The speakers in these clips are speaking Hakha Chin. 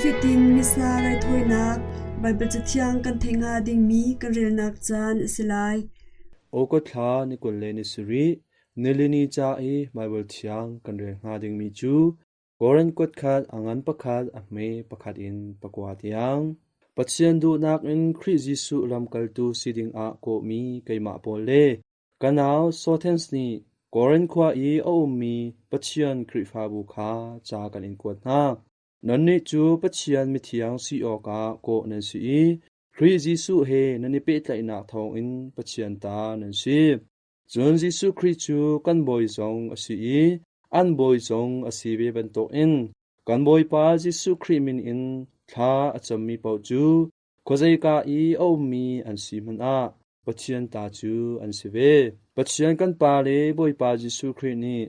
Nifatin Missa raithawinak Baibal Cathiang kan theih hnga dingmi kan relnak caan a si lai. August thla ni 20 le ni sarih nilini ca i Baibal Thiang kan rel hnga dingmi cu Korin kuat khat a ngan pakhat a hme pakhat in pakua tiang. Pathian duhnak in Khrih Jesuh lamkaltu si dingah kawhmi keimah Paul le Ka nau Sothens nih Korin khua i a ummi Pathian Khrihfabu kha ca kan in kuat hna. Nannih cu Pathian mithiang si awkah kawh nan si i Khrih Jesuh he nan i pehtlaihnak thawngin Pathian ta nan si. Cun Jesuh Khrih cu kan Bawi zong a si i an Bawi zong a si ve bantukin kan Bawipa Jesuh Khrih min in thla a cammi paoh cu Khuazeika i a ummi an si hmanh ah Pathian ta cu an si ve. Pathian kan Pa le Bawipa Jesuh Khrih nih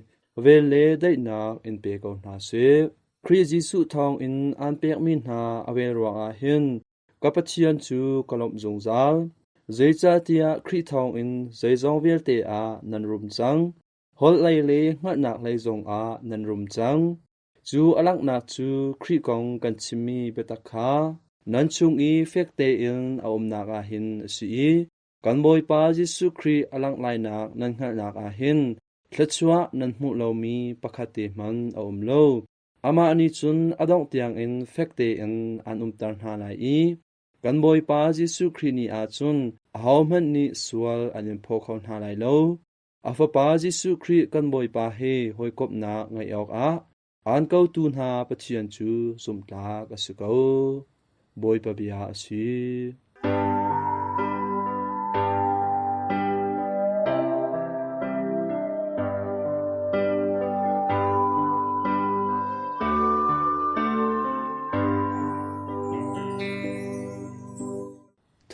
vel le daihnak in pe ko hna seh. Khrih Jesuh thawngin aan pekmi hna a vel ruangah hin ka Pathian cu ka lawmh zungzal. Zeicahtiah Khrih thawngin zeizong vialte ah nan rum cang. Holh lei le hngalhnak lei zongah nan rum cang. Cu a langhnak cu Khrih kong kan chimmi biatak kha nan chung i fek tein a umnak ah hin a si i kan Bawipa Jesuh Khrih a langh lainak nan hngalhnak ah hin thluachuah nan hmuh lomi pakhat te hmanh a um lo. Amah nih cun a dongh tiangin fek tein aan umter hna lai i kan Bawipa Jesuh Khrih ni ah cun ahohmanh nih sual an in phaw kho hna lai lo. A Fapa Jesuh Khrih kan Bawipa he hawikomhnak ngeih awkah aan kotu hna Pathian cu zumhtlak a si ko. Bawipa bia a si.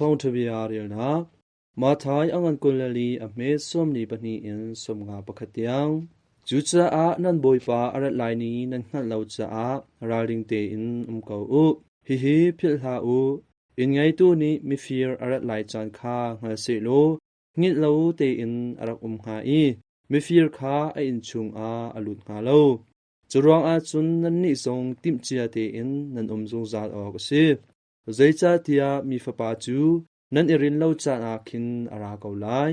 Thawngṭha bia relnak Matthai a ngan 24 a hme 42 in 51 tiang. Cucaah nan Bawipa a rat lai ni nan hngalh lo caah ralring tein um ko u. Hihi philh hlah u. Inn ngeitu nih mifir a rat lai caan kha hngal sehlaw hngilh lo tein a rak um hnga i mifir kha a inn chungah a lut hnga lo. Curuangah cun nannih zong timhcia tein nan um zungzal awk a si. Zeicahtiah mi Fapa cu nan i rin lo caan ah khin a ra ko lai.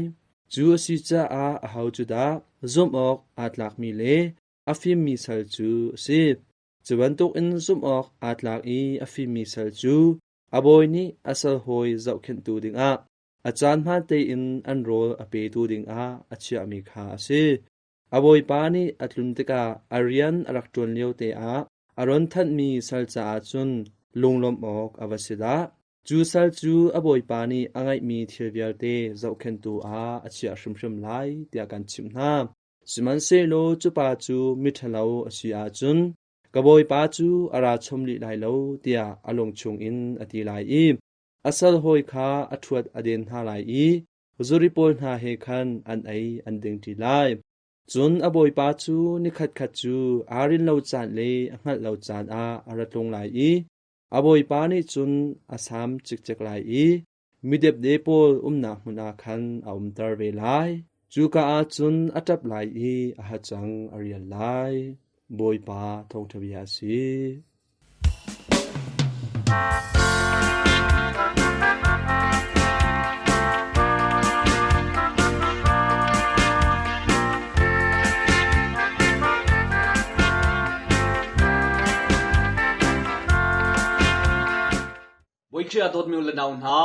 Cu a si caah aho cu dah zumh awk aa tlakmi le a fimmi sal cu a si? Cu bantukin zumh awk aa tlak i a fimmi sal cu a bawi nih a sal hawi zohkhenhtu dingah a caan hmaan tein an rawl a petu dingah a chiahmi kha a si. A bawipa nih a tlun tikah a rian a rak ṭuan lio te ah a ron thanhmi sal caah cun lunglawmh awk a va si dah! Cu sal cu a bawipa nih a ngeihmi thil vialte zohkhenhtu ah a chiah hrimhrim lai tiah kan chimh hna. Sihmanhsehlaw cu pa cu miṭhalo a si ahcun ka bawipa cu a ra chom rih lai lo tiah a lung chungin a ti lai i a sal hawi kha a ṭhuat a den hna lai i zuri pawl hna he khan an ei an ding ṭi lai. Cun a bawipa cu nikhatkhat cu aa rin lo caan le a hngalh lo caan ah a ra tlung lai i A bawipa nih cun a sam cikcek lai i midepde pawl umnak hmun ah khan a umter ve lai. Cuka ah cun a ṭap lai i a hacang a rial lai. Bawipa thawngṭha bia a si. Bawi a dawtmi u le nau hna,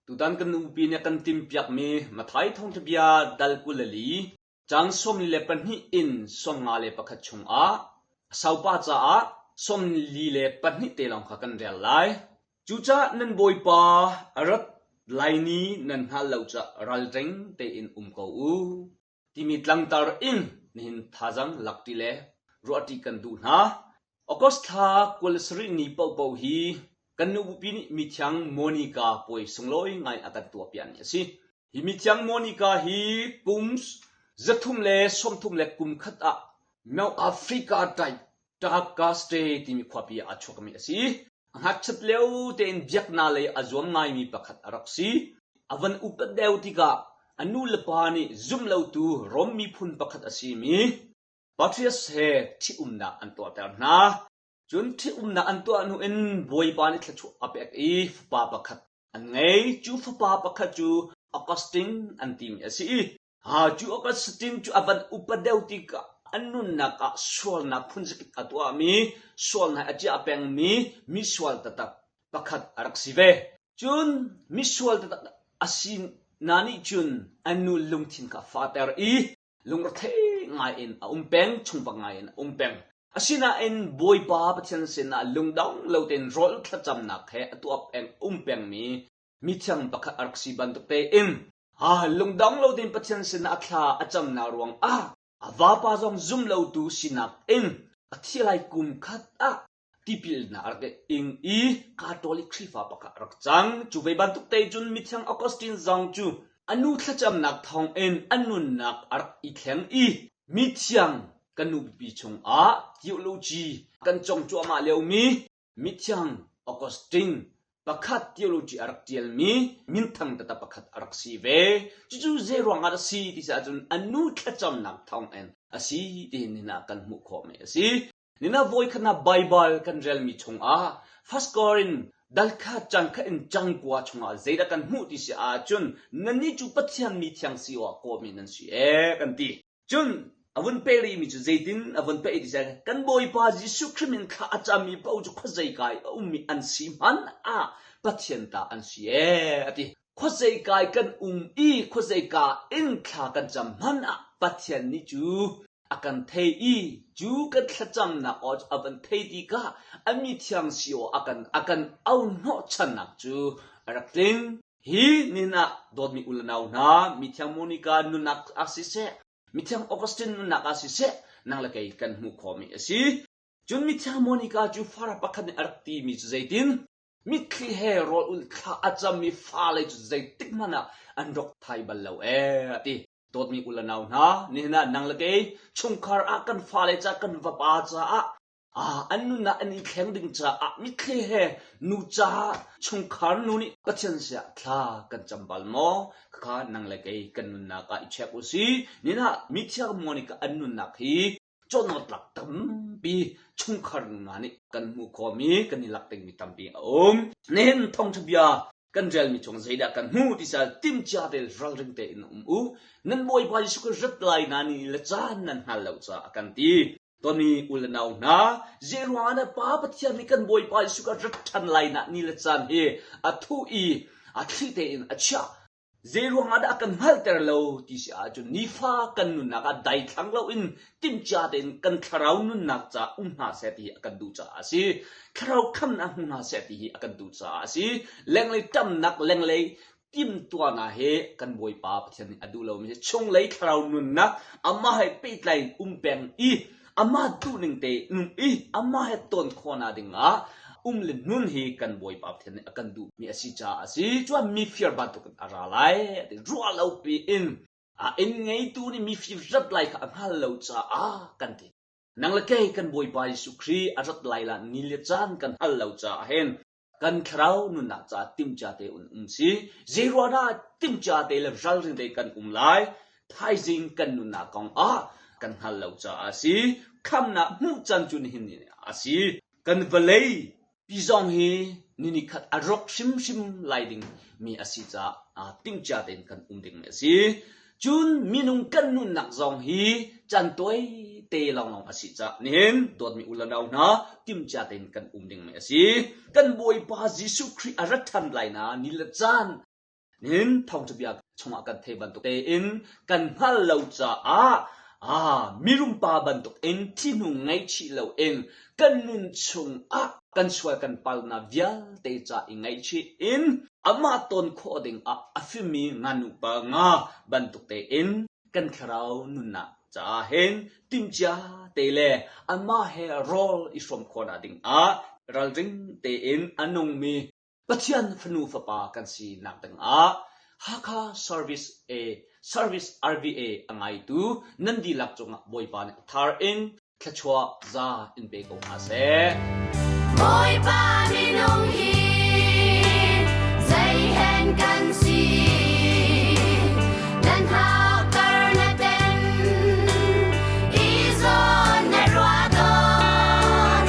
tutan kan nupi nih a kan timhpiakmi Matthai thawngṭha bia dal 24 caang 42 in 51 chungah a saupa caah 42 te lawng kha kan rel lai. Cucaah nan Bawipa a rat lai ni nan hngalh lo caah ralring tein um ko u. timi tlangtar in nihin thazaang lakṭi le ruahṭi kan duh hna. August thla 27 ni paohpaoh hi kan nu bupi nih mithiang Monica puai sunglawi ngai a kan tuahpiakmi a si. Hi mithiang Monica hi kum 331 ah Mount Africa type Tagaste timi khuapi ah aa chuakmi a si. A ngakchiat lio tein biaknak lei a zuam ngaimi pakhat a rak si. A van upat deuh tikah a nulepa nih zumlotu Rom miphun pakhat a simi Patrias he ṭhitumnak an tuahter hna. Cun ṭhitumnak an tuah hnu in Bawipa nih thluachuah a pek i fapa pakhat an ngei. Cu fapa pakhat cu Augustine an timi a si i cu Augustine cu a van upa deuh tikah an nunnak ah sualnak phunzakip a tuahmi, sualnak a ciah pengmi misual taktak pakhat a rak si ve. Cun misual taktak a si na nih cun an nu lungthin kha a fahter i lungrethei ngaiin a um peng, chungvak ngaiin a um peng. Asinain Bawipa Pathian sinah lungdong lo tein rawl thlacamnak he a tuah peng, um pengmi mithiang pakhat a rak si bantuk tein lungdong lo tein Pathian sinah a thla a camnak ruangah a vapa zong zum lotu sinak in a thi lai kum khat ah tipilnak a rak ing i Catholic Khrihfa pakhat a rak cang. Cu ve bantuk te cun Mithiang Augustine zong cu a nu thlacamnak thawngin a nunnak a rak i thleng i mithiang kan nupi chungah theology kan cawng cuahmah liomi Mithiang Augustine pakhat theology a rak ṭialmi minthang taktak pakhat a rak si ve. Cucu zeiruang ah dah a si ti si ahcun a nu thlacamnak thawngin a si ti nihin ah kan hmuh khawhmi a si. Nina voikhatnak Baibal kan relmi chungah First Korin dal khat cang khat in cang kua chungah zeidah kan hmuh ti si ahcun nannih cu Pathian mi thiang si awk kawhmi nan si ee kan ti. Cun a vun peh rihmi cu zeitin a vun peh ti si kan Bawipa Jesuh Khrih min thla a cammi paoh cu khuazeika i a ummi an si hmanh ah Pathian ta an si ee a ti. Khuazeika i kan um i khuazeika in thla kan cam hmanh ah Pathian nih cu a kan thei i cu kan thlacamnak aw cu a van thei tikah a mi thiang si aw a kan a kan auhnawhchannak cu a rak tling. Hi nihin ah dawtmi u le nau hna, mithiang Monica nunnak ah siseh, mithiang Augustine nunnak ah siseh, nang le kei kan hmuh khawhmi a si. Cun mithiang Monica cu fara pakhat nih a rak timi cu zeitin? Mitthli he rawl ulh thla a cammi fale cu zeitik hmanh ah an rawk thai bal lo ee a ti. Dawtmi u le nau hna, nihin ah nang le kei chungkhar ah kan fale ca kan vapa caah an nunnak an i thleng ding caah mitthli he nu caah chungkhar nu nih Pathian siah thla kan cam bal maw? Khakha nang le kei kan nunnak ah i check u si. Nihin ah mithiang Monica an nunnak hi cawnawtlak tampi chungkhar nu hna nih kan hmuh khawhmi kan i lak dingmi tampi a um. Nihin thawngṭha bia kan relmi chung zeidah kan hmuh ti sal timcia te ralring tein um u. Nan Bawipa Jesuh Khrih rat lai na ni le caan nan hngal lo caah a kan ti. Toni u le nau hna, zeiruang ah dah Pa Pathian nih kan Bawipa Jesuh Khrih rat ṭhan lai na ni le caan hi a thuh i a thli tein a chiah. Zeiruang ah dah a kan hngalhter lo ti si ahcun nifa kan nunnak ah daithlang loin timhcia tein kan thlarau nunnak caah um hna seh ti hi a kan duh caah a si. Thlarau khamnak hmu hna seh ti hi a kan duh caah a si. Lenglei ṭamnak, lenglei timhtuahnak hi kan Bawipa Pathian nih a duh lomi si. Chunglei thlarau nunnak amah he pehtlai in um peng i amah duhning te nung i amah he ton khawhnak dingah um le nun hi kan Bawipa Pathian nih a kan duhmi a si caah a si. Cuan mifir bantukin a ra lai. Ruah lo piin a inn ngeitu nih mifir rat lai kha a hngal lo caah kan ti. Nang le kei kan Bawipa Jesuh Khrih a rat lai la ni le caan kan hngal lo caah hin kan thlarau nunnak caah timhcia te un um si. Zeiruah dah timhcia te le ralring te kan um lai? Thaizing kan nunnak kong ah kan hngal lo caah a si. Khamnak hmuh can cu nihin ni a si. Kan vawlei pi zong hi ni nikhat a rawk hrimhrim lai ding mi a si caah timhcia tein kan um ding mi a si. Cun minung kan nunnak zong hi caan tawi te lawnglawng a si caah nihin dawtmi u le nau hna timhcia tein kan um dingmi a si. Kan Bawipa Jesuh Khrih a rat ṭhan lai na ni le caan nihin thawngṭha bia chungah kan theih bantuk tein kan hngal lo caah ah mirum pa bantuk in thi hnu ngaihchih loin kan nun chungah kan sual kan palnak vialte ca i ngaihchih in amah ton khawh dingah a fimmi ngaknu pa nga bantuk tein kan thlarau nunnak caah hin timhcia te le amah he rawl i hrawm khawhnak dingah ralring tein a nungmi Pathian fanu fapa kan sinak dingah Hakha Service A Service RVA a ngaitu nan dihlak cungah Bawipa nih thar in thluachuah za in pe ko hna seh. Bawipa minung hi zeihen kan si nan hakkar na ten i zawn na ruah tawn.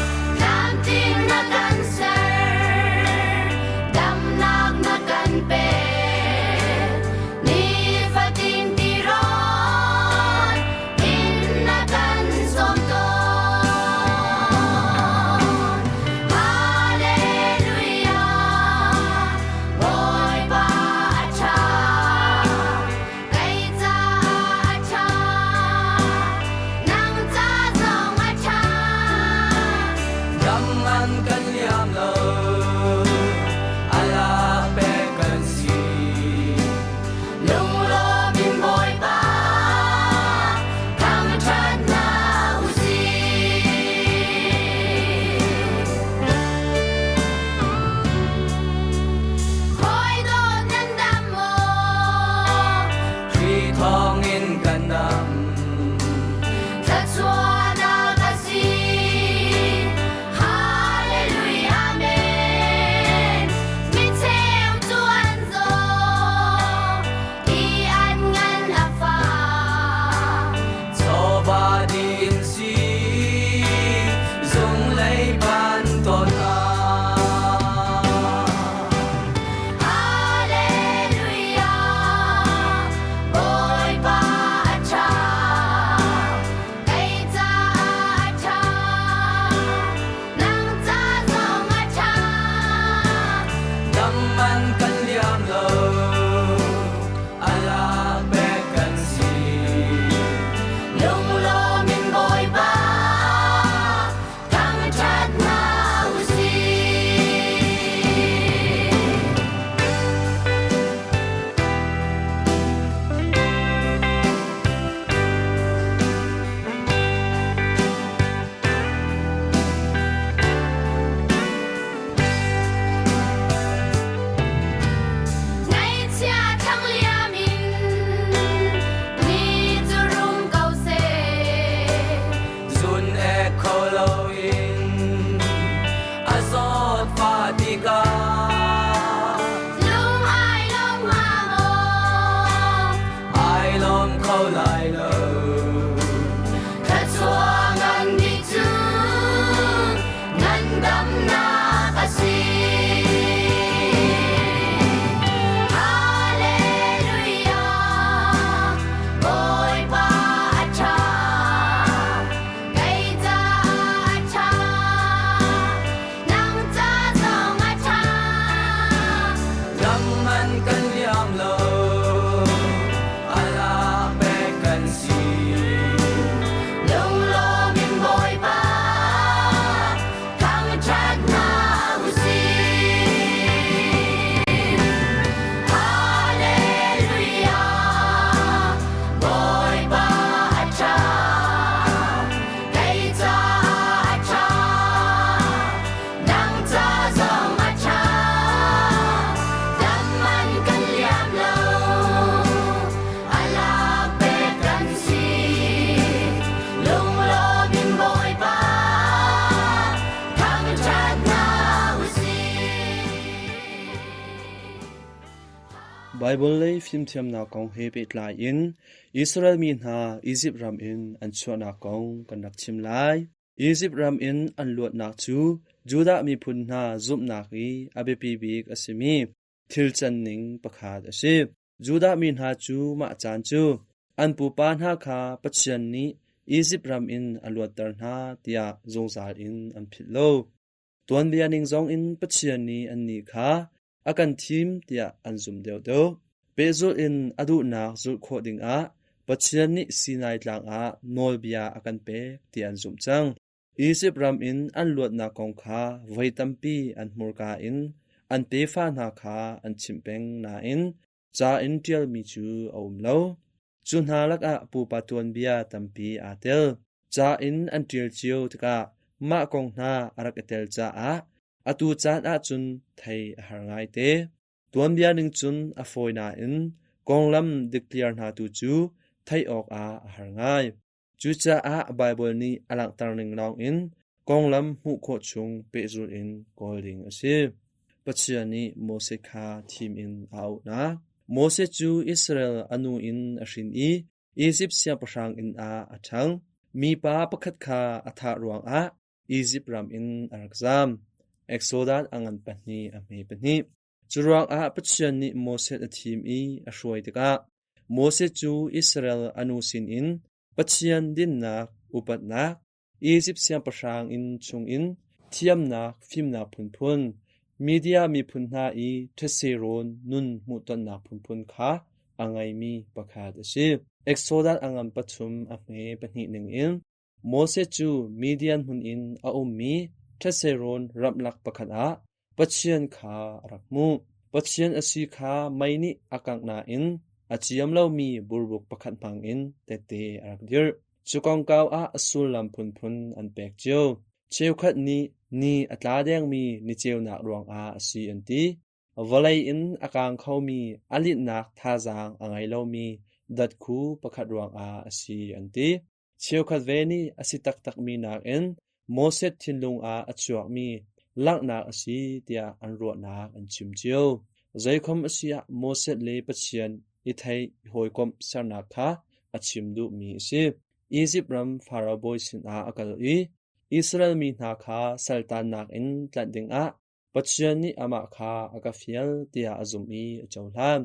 Baibal lei fimthiamnak kong he pehtlai in Israel mi hna Izipt ram in an chuahnak kong kan rak chim lai. Izipt ram in an luatnak cu Judah miphun hna zumhnak i a biapi bik a simi thil canning pakhat a si. Judah mi hna cu mah caan cu an pupa hna kha Pathian nih Izipt ram in a luatter hna tiah zungzal in an philh lo. Tuanbia ning zongin Pathian nih annih kha a kan thim tiah an zumh deuhdeuh. Pehzulh in a duhnak zulh khawh dingah Pathian nih Sinai tlang ah nawlbia a kan pek ti an zumh cang. Izipt ram in an luatnak kong kha voi tampi an hmurka in an tefa hna kha an chimh peng nain ca in ṭialmi cu a um lo. Cu hna lakah pupa tuanbia tampi aa tel. Ca in an ṭial cio tikah mah kong hna a rak i tel caah atu caan ahcun thei a har ngaite. Tuanbia ning cun a fawi nain konglam diktliar hna tu cu theih awkah a har ngai. Cucaah Baibal nih a langhter ning lawngin konglam hmuh khawh chung pehzulh in kawl ding a si. Pathian nih Moses kha thim in a auhnak. Moses cu Israel a nu in a hrin i Izipt siangpahrang inn ah a ṭhang. Mipa pakhat kha a thah ruangah Izipt ram in a rak zaam. Exodus a ngan pahnih a hme pahnih. Curuangah Pathian nih Moses a thim i a hruai tikah Moses cu Israel a nu sinin Pathian dinnak upatnak, Izipt siangpahrang inn chungin thiamnak fimnak phunphun, Media miphun hna i thetse rawn nun hmuhtonnak phunphun kha a ngeimi pakhat a si. Exodus a ngan pathum a hme pahnih ningin Moses cu Midian hmun in a ummi thetse rawn ramlak pakhat ah Pathian kha a rak hmuh. Pathian a si kha mei nih a kangh nain a ciam lomi burbuk pakhat hmangin tehte a rak dirh. Cu kongkau ah a sullam phunphun an pek cio. Cheukhat nih ni a tla dengmi ni ceunak ruangah a si an ti. Vawlei in a kang khomi a linhnak thazaang a ngei lomi datkhu pakhat ruangah a si an ti. Cheukhat ve nih a si taktakmi nakin Moses thinlung ah a chuakmi langhnak a si tiah an ruahnak an chim cio. Zeikhom a si ah Moses le Pathian i theih i hawikomh sernak kha a chim duhmi a si. Izipt ram Faraoh bawi sinah a kal i Israel mi hna kha saltannak in tlanh dingah Pathian nih amah kha a ka fial tiah a zumh i a cohlan.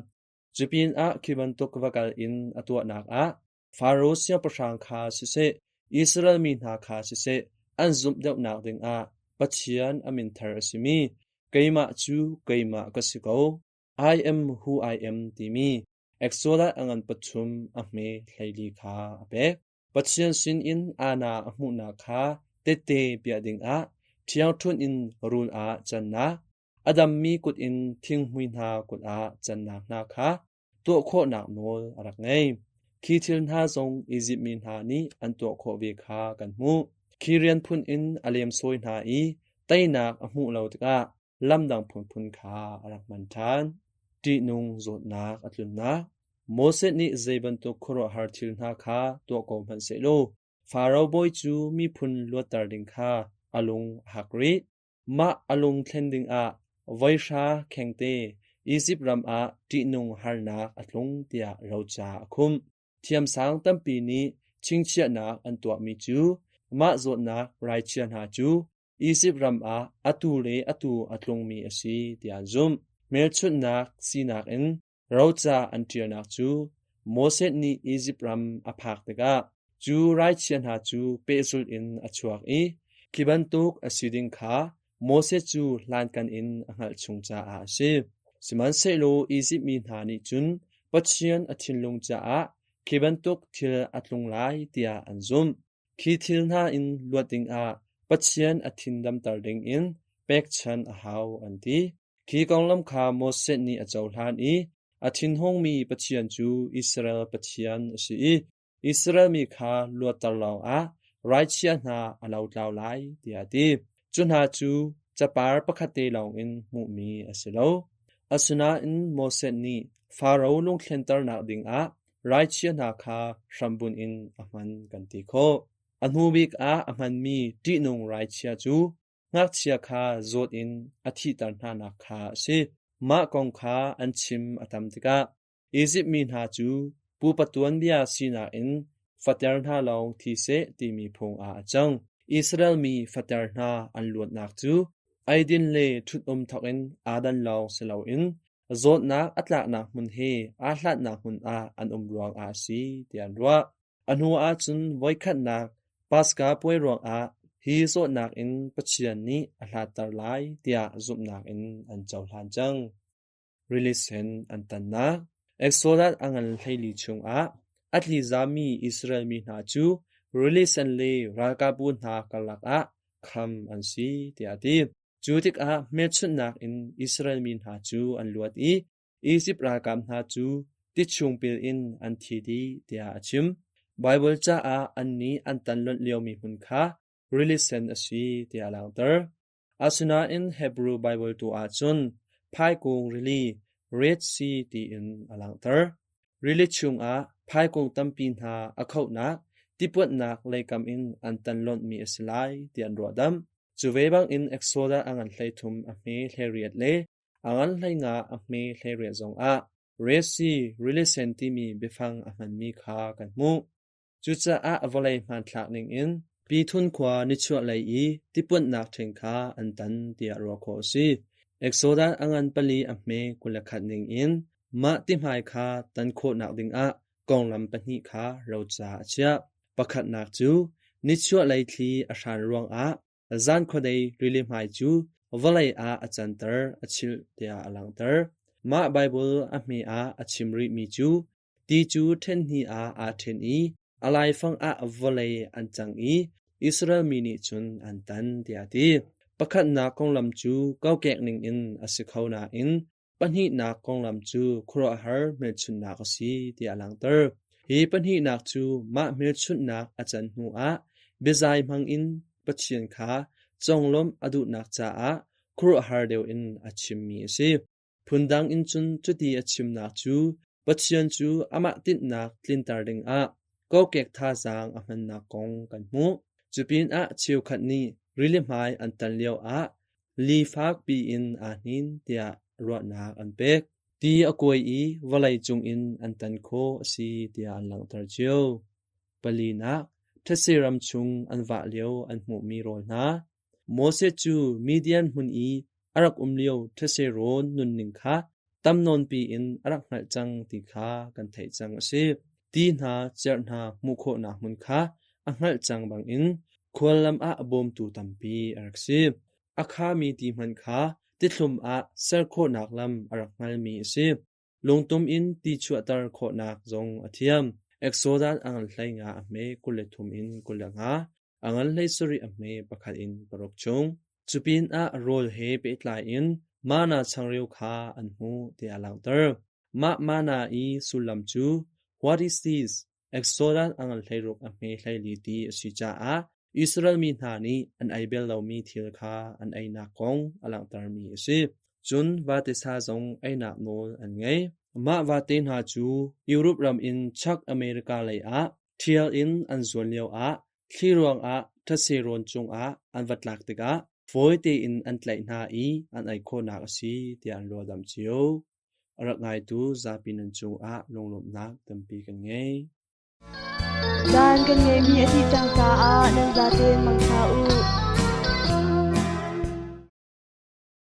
Cupinah khi bantuk va kal in a tuahnak ah Faro siangpahrang kha siseh, Israel mi hna kha siseh, an zumh deuhnak dingah Pathian a min thar a simi, Keimah cu keimah ka si ko, I am who I am timi Exodus a ngan pathum a hme 14 kha a pek. Pathian sinin ana a hmuhnak kha tette piah dingah ṭhiangṭhunh in rul ah cannak, a dammi kut in thinghmui hna kut ah cannak hna kha tuah khawhnak nawl a rak ngei. Khi thil hna zong Izipt mi hna nih an tuah khawh ve kha kan hmuh. Khi rian phun in a lemsawi hna i teinak a hmuh lo tikah lamdang phunphun kha a rak hman ṭhan. Ṭihnung zawtnak a tlunnak. Moses nih zei bantuk khuaruahhar thil hna kha tuah ko hmanh sehlaw Faro bawi cu miphun luatter ding kha a lung a hak rih. Mah a lung thlen dingah voihra khengte Izipt ram ah ṭihnung harnak a tlung tiah roca a khumh. Thiamsang tampi nih chingchiahnak an tuahmi cu mah zawtnak raichia hna cu Izipt ram ah atu le atu a tlungmi a si tiah an zumh. Hmelchunhnak sinak in Roca an ṭialnak cu Moses nih Izipt ram a phak tikah cu raichia hna cu pehzulh in a chuak i khi bantuk a si ding kha Moses cu hlankan in a hngalh chung caah a si. Sihmanhsehlaw Izipt mi hna nih cun Pathian a thinlung caah khi bantuk thil a tlung lai tiah an zumh. Khi thil hna in luat dingah Pathian a thin damter dingin pekchanh a hau an ti. Khi konglam kha Moses nih a cohlan i a thinhungmi Pathian cu Israel Pathian a si i Israel mi kha luatter lawngah raichia hna a lotlau lai tiah a ti. Cu hna cu capar pakhatte lawngin hmuhmi a si lo. Asinain Moses nih Faro lungthlenternak dingah raichia hna kha hrambunh in a hman kan ti khawh. A hnu bik ah a hmanmi ṭihnung raichia cu ngakchia kha zawt in a thihter hnanak kha a si. Mah kong kha an chim a tam tikah Izipt mi hna cu pupa tuanbia sinak in fater hna lawng thi seh timi phung ah a cang. Israel mi fater hna an luatnak cu eidin le ṭhut-um thawkin aa dan lawng si loin zawtnak a tlaknak hmun he aa hlatnak hmun ah an um ruangah a si tiah an ruah. A hnu ahcun voikhatnak Paska puai ruangah hi zawtnak in Pathian nih a hlatter lai tiah zumhnak in an cohlan cang. Rili Sen an tannak Exodus a ngan 14 chungah a tlizami Israel mi hna cu Rili Sen le ralkapbu hna karlak ah kham an si tiah a ti. Cu tikah hmelchunhnak in Israel mi hna cu an luat i Izipt ralkap hna cu ti chungpil in an thi dih tiah a chim. Baibal caah annih an tan lonh liomi hmun kha Rili Sen a si tiah a langhter. Asinain Hebru Baibal tu ahcun phaikung rili Red Sea tiin a langhter. Rili chungah phaikung tampi hna a khohnak tipuanhnak leikam in an tan lonhmi a si lai tiah an ruahdamh. Cu ve bangin Exodus a ngan 13 a hme 18 le a ngan 15 a hme 18 zongah Red Sea Rili Sen timi biafang a hmanmi kha kan hmuh. Cucaah vawlei hmanthlak ningin Pithun khua nichuahlei i tipuanhnak ṭhing kha an tan tiah ruah khawh a si. Exodus a ngan pali a hme 21 ningin mah tihmai kha tan khawhnak dingah konglam pahnih kha roca a chiah. Pakhatnak cu nichuahlei thli a hran ruangah zan khuadei rili hmai cu vawlei ah a canter a chilh tiah a langhter. Mah Baibal a hme ah a chim rihmi cu Ti cu ṭhen hnih ah aa ṭhen i a laifang ah vawlei an cang i Israel mi nih cun an tan, tiah a ti. Pakhatnak konglam cu kokek ningin a si kho nain pahnihnak konglam cu khuaruahhar hmelchunhnak a si tiah a langhter. Hi pahnihnak cu mah hmelchunhnak a can hnuah biazai hmangin Pathian kha conglawmh a duhnak caah khuaruahhar deuh in a chimmi a si. Phundang in cun cuti a chimnak cu Pathian cu amah tinhnak tlinter dingah kokek thazaang a hmannak kong kan hmuh. Cupinah cheukhat nih rili hmai an tan lioah li fakpi in aa hnin tiah ruahnak an pek. Ti a kuai i vawlei cungin an tan khawh a si tiah an langhter cio. Palinak, thetse ram chung an vah lio an hmuhmi rawl hna. Moses cu Midian hmun i a rak um lio thetse rawn nunning kha tam nawnpi in a rak hngalh cang ti kha kan theih cang a si. Ti hna, cerh hna hmuh khawhnak hmun kha a hngalh cang bangin khuallam ah bawmtu tampi a rak si. A khami ti hmanh kha tithlum ah ser khawhnak lam a rak hngalmi a si. Lungtum in ti chuahter khawhnak zong a thiam. Exodus a ngan 15 a hme 23 in 25, a ngan 17 a hme pakhat in paruk chung. Cupinah rawl he pehtlai in mana changreu kha an hmuh tiah a langhter. Mah mana i sullam cu What is this? Exodus a ngan 16 a hme 14 ti a si caah Israel mi hna nih an ei bel lomi thil kha an einak kong a langhtermi a si. Cun vate sa zong einak nawl an ngei. Mah vate hna cu Europe ram in Chak America lei ah ṭhial in an zuan lioah thli ruangah thetse rawn cungah an va tlak tikah fawi tein an tlaih hna i an ei khawhnak a si tiah an ruahdamh cio. A rak ngaitu zapi nan cungah lunglawmhnak tampi kan ngei. Caan kan ngeihmi a dih cang caah nan zatein mangṭha u.